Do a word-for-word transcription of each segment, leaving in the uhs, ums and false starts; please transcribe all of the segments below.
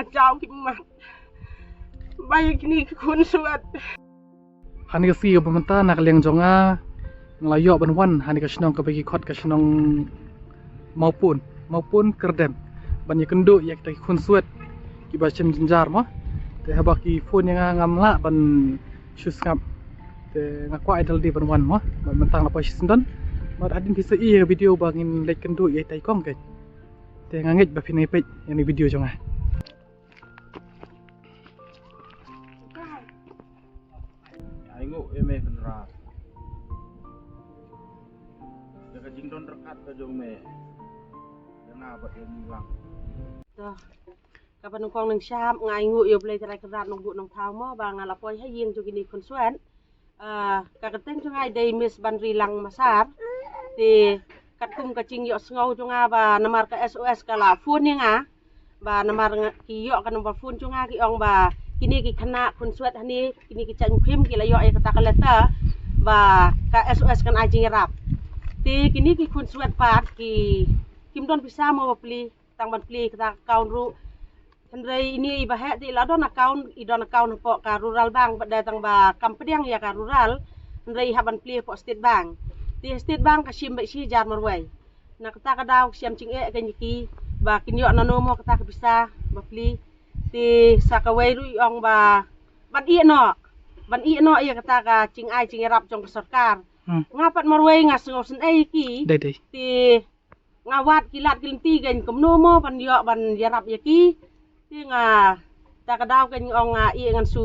Jaw ki mat. Ba ïa kine ki khun swet. Hani ka sngi kaba mynta na ka liang jong nga, nga la ïoh ban wan hani ka shnong kaba ki khot ka shnong Mawpun, Mawpun Kyrdem, ban ïakynduh ïa kita ki khun swet kiba shem jynjar mo. Te haba ki phone ïa nga ngam lah ban shu sngap. Te nga kwah ïa da lade ban wan mo, bad mynta nga la poi shisyndon. Bad hadien phi sa ïohi ïa ka video ba ngin leit kynduh ïa itai i kong keiñ. Te nga ngeit ba phin ïa peit ïa kane ka video jong nga. Ai nguh ïa me Kynrad. Ïa ka jingdon ryngkat ka jong me ïa nga bad ïa ngi lang. To. Kaba nyngkong nyngshap nga ai nguh ïa U Blei Trai Kynrad Nongbuh Nongthaw mo ba nga la poi ha ïing jong kine ki khun swet. Ah, ka kyrteng jong nga i dei Miss Banrilang Masar. Te katkum ka jingïohsngew jong nga ba namar ka S O S ka la phone ïa nga, ba namar nga, ki ïoh ka number phone jong nga, ki ong ba kine ki khynnah khun swet hangne, kine ki jait mkhim ki la ïoh ïa kata ka letter ba ka S O S kan ai jingïarap. Te kine ki khun swet pat ki, kim don pisa mo ba plie, tang ban plie kata ka account ruh. Hynrei ine i ba heh te i la don account, i don account hapoh ka Rural Bank, bad dei tang ba kam pdiang ïa ka Rural, hynrei i hap ban plie hapoh State Bank. Te State Bank ka shim beit shi hajar marwei. Na kata ka daw ka shem jingeh keiñ ïa ki ba kin ïoh nano mo kata ka pisa ba plie. Te sa kawei ruh i ong ba ban ïeh noh, ban ïeh noh ïa kata ka jingai jingïarap jong ka sorkar. Hmm. Nga pat marwei nga sngewsynei ïa ki. Dei, dei. Te nga wad ki lad ki lynti keiñ kumno mo ban ïoh ban ïarap ïa ki. Te nga, ta ka daw keiñ ong nga ïeh ngan shu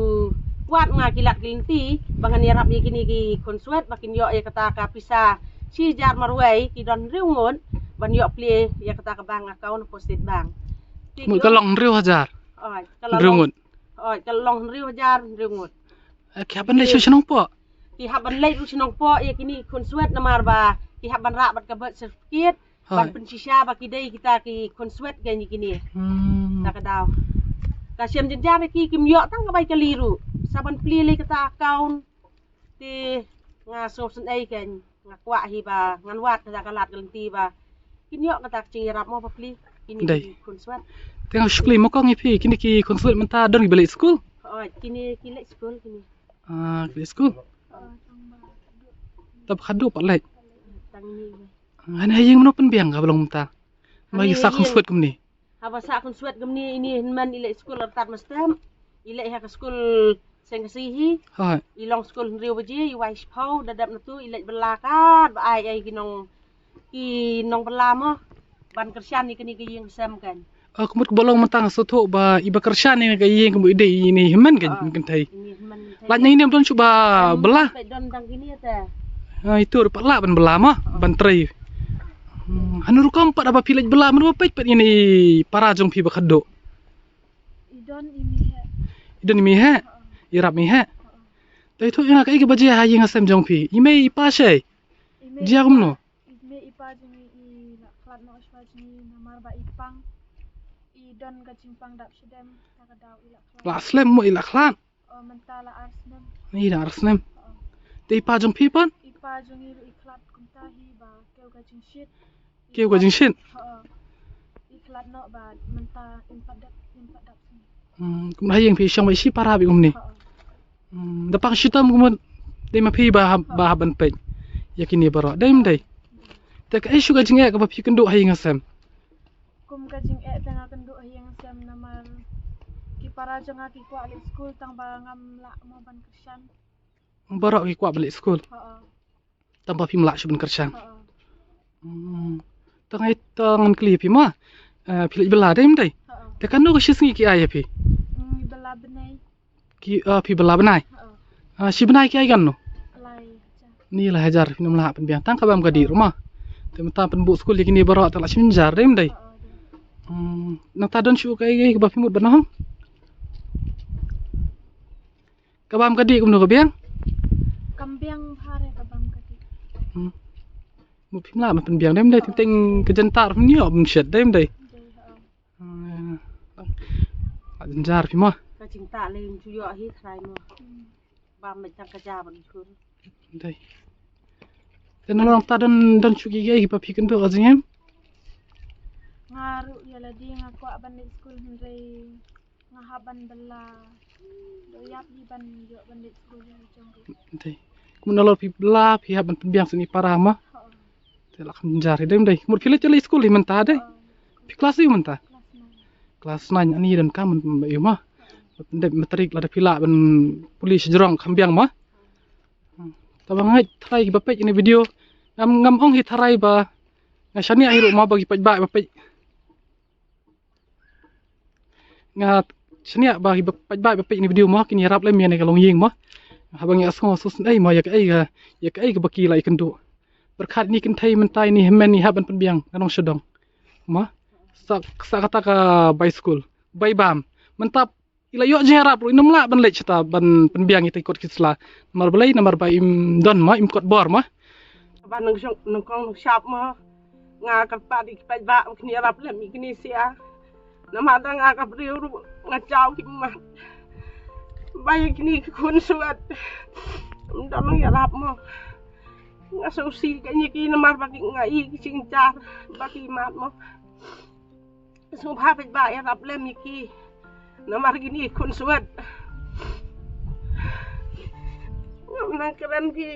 wad nga ki lad ki lynti ba ngan ïarap ïa kine ki khun swet ba kin ïoh ïa kata ka pisa shi hajar marwei, ki don hynriew ngut, ban ïoh plie ïa kata ka bank account hapoh State Bank. Te mut ki ka ong long hynriew hajar. Oi, ka la hynriew long ngut. Oi, ka long hynriew hajar hynriew ngut. Eh, ki hap ban leit sha shnong poh. Ki hap ban leit ruh sha shnong poh ïa kine ki khun swet namar ba ki hap ban rah bad ka birth certificate. Hooid. Ban pynshisha ba ki dei kita ki khun swet keiñ ïa kine. Hmm. Ta ka daw. Ka shem jynjar ïa ki, kim ïoh tang ka bai kali ruh. Sa ban plie lei kata account. Te nga sngewsynei keiñ, nga kwah hi ba ngan wad kata ka lad ka lynti ba kin ïoh kata ka jingïarap mo ba plie kine ki khun swet. Te nga shu kylli mo kong ïa phi, kine ki khun swet mynta don kiba leit skul? Hooid, kine ki leit skul kine. Ah, ki leit skul. Hooid. Tang ba khadduh pat leit. Tang ine. Hane ha ïing mano pynbiang kaba long mynta? Ba ki sah khun swet kumne. Haba sah khun swet kumne, ine hynmen i leit skul artat mynstep. I leit ha ka skul Seng Khasi hi. Hooid. I long skul hynriew baje, i wai shiphew, da dep natu i leit bylla kat ba ai ei ki nong, ki nong bylla mo ban kyrshan ïa kane ka ïing ka sem keiñ. Ah, ka mut kaba long mynta nga sngewthuh ba iba kyrshan ïa ka ïing ka mut i dei ine hynmen keiñ, kynthei. Ine hynmen kynthei. Lait na ine ym don shuh ba bylla. Peit don dang kine te. Ah, ito ruh pat lah ban bylla mo, ban trei. Hmm, hanu rukom pat haba phi leit bylla, mano ba peit pat ïa ine i para jong phi ba khadduh? I don i mei heh. I don i mei heh? Ïarap mei heh? Te ito ïa nga kaei kaba jia ha ïing ha sem jong phi? I mei i pa shei? Jia kumno? I mei i pa jong ngi i la khlad noh shuwa jong ngi namar ba i pang. I don ka jingpang dap shadem, ta ka daw i la khlad. La slem mo i la khlad? O, mynta la ar snem. Ni la ar snem. O. Te i pa jong phi pat? I pa jong ngi ruh i khlad kumta hi ba kiew ka jingshit. Kiew ka jingshit? O. I khlad noh ba mynta im pat dap, im pat dap snem. Hmm, kumno ha ïing phi shong ba i shi para bad kumne? O. Hmm, da pang shitom kumno dei ma phi ba hap, ba hap ban peit ïa kine baroh. Dei ym dei? Te kaei shuh ka jingeh kaba phi kynduh ha ïing ha sem? Kum ka jingeh te nga kynduh ha ïing ha sem namar ki para jong nga ki kwah leit skul tang ba ngam lah mo ban kyrshan. Baroh ki kwah ban leit skul. Hooid. Tang ba phim lah shuh ban kyrshan. Hooid. Hmm. Tang ai tang ngan kylli phi ma. Eh, phi leit bylla dei ym dei? Hooid. Te kano ka shi sngi ki ai ïa phi? Hmm, bylla bnai. Ki, ah, phi bylla bnai? Hooid. Ah, shi bnai ki ai kano? Lai hajar. Ni lai hajar, phin ym lah pynbiang tang kaba ym ka dih ruh ma. Te mynta pynbuh skul ïa kine baroh te la shim hajar dei ym dei? Hooid. Hmm, nangta don shuh kaei kaei kaba phi mut ban ong? Kaba ym ka dih kumno ka biang? Kam biang bha re kaba ym ka dih. Hmm. Mut phim lah ban pynbiang dei ym dei, teng teng ka jyntar phin ïoh bym shet dei ym dei? Dei, hooid. Hmm, ka jynjar phi mo. Ka jingtah lei ym ju ïoh hi trai mo. Hmm. Bam beit tang ka ja ban jur. Dei. Te nalor nangta don, don shuh kiei kiei kiba phi kynduh ha jingim? Nga ruh ïa lade nga kwah ban leit skul hynrei Nga hap ban bylla. Do ïap hi ban ïoh ban leit skul ïa jong ruh. Te. Kumno lor phi bylla phi hap ban pynbiang sini para ma. Te la kham jar hi dei dei. Mut phi leit leit skul hi mynta dei. Phi klas ïu mynta. Klas nine ani don kam ba ïu ma. Dep matrik lada phi lah ban pule shajrong kham biang ma. Taba nga tharai ba peit ïa ine video. Ngam ngam ong hi tharai ba nga shaniah hi ruh ma ba ki paidbah ba peit. Nga shaniah ba ki paidbah ba peit ine video ma kin ïarap lem ïa ine ka longïing ma. Haba nga sngew sngewsynei ma ïa kaei ka ïa kaei kaba ki la ïakynduh. Pyrkhat ine kynthei mynta ine hynmen ine hap ban pynbiang na nongshong dong. Ma sa sa kata ka bai skul bai bam mynta. I la ïoh jingïarap ruh i nym lah ban leit shata ban pynbiang ïa ita i kot ki sla. Namar balei namar ba im don ma im kot bor ma. Ba nang shong nang kong nang shap ma. Nga kyrpad ïa ki paidbah ba kin ïarap lem ïa kine sia. Namar da nga ka briew ruh nga jaw ki mat. Ba ïa kine ki khun swet. Ym don nang ïarap ma. Nga sngewsih ka ïa ki namar ba ki nga i ki jingjar ba ki mat ma. Sngewbha paidbah ïarap lem ïa ki. Namar kine khun swet. Ngam nang kren ki.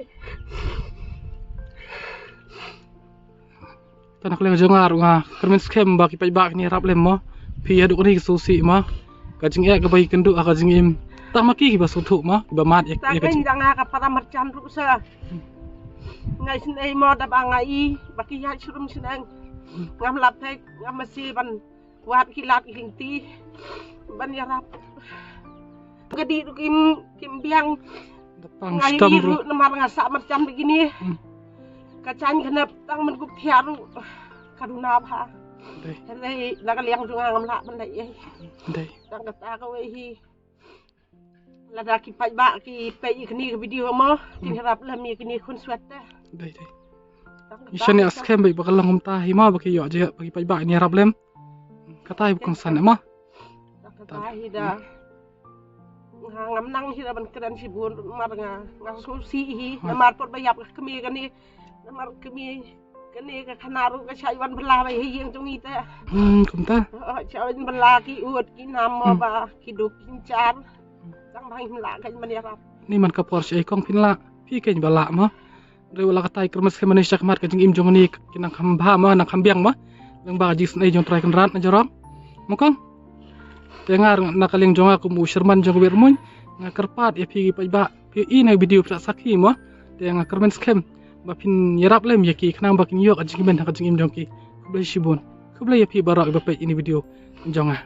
Tang na ka liang jong nga ruh nga kyrmen skhem ba ki paidbah kin ïarap lem mo. Phi ïa duk ni ki sngewsih ma. Ka jingeh kaba ïakynduh ha ka jingim. Tang ma ki kiba sngewthuh ma kiba mad ïa ïa ka jingim. Tang ka para marjan ruh sa. Nga isynei mo da ba nga i ba ki ïa shrum shneng. Ngam lap thek ngam masi ban Wat ki lad ki lingti ban ïarap. Ka dih ruh kim kim biang. Da pang stom ruh. Namar nga sah marjan begini. Hmm. Ka jan khnep tang men gup thiah ruh. Ka duna bha. Dei. Dei na ka liang jong nga ngam lah ban dei. Dei. Tang kata kawei hi. Lada ki paidbah ki peit ïa kane ka video mo kin ïarap lem ïa kine khun swet te. Dei dei. Tang kata. Ngi shaniah skhem beit ba ka long kumta hi mo ba ki ïoh jingeh ba ki paidbah kin ïarap lem. Kata hi ba kongsan mo. Tang kata hi da. Nga ngam nang hi da ban kren shibun mar nga nga sngewsih hi. Namar por ba ïap ka kmie kane. Namar kmie kane ka khana ruh ka shah wan bylla ba hi ïing jong ngi te. Hmm kumta. Oh, shah wan bylla ki ut ki nam mo ba ki duk ki jar. Tang ba ngim lah ka ban ïarap. Ni man ka por shah kong phin lah phi kein ba lah mo. Dei wala katai kyrmen skhem mane shah khmat ka jingim jong ngi ki nang kham bha mo nang kham biang mo. Lang ba ka jingsnei jong Trai Kynrad na jorok. Mo kong. Te nga na ka liang jong nga kum u Sherman jong ka Birmuin nga kyrpad ïa phi ki paidbah phi i na video phi la sakhi mo. Te nga kyrmen skhem ba phin ïarap lem ïa ki khnang ba kin ïoh ka jingkmen ha ka jingim jong ki. Khublei shibun. Khublei ïa phi baroh kiba peit ïa ine video jong nga.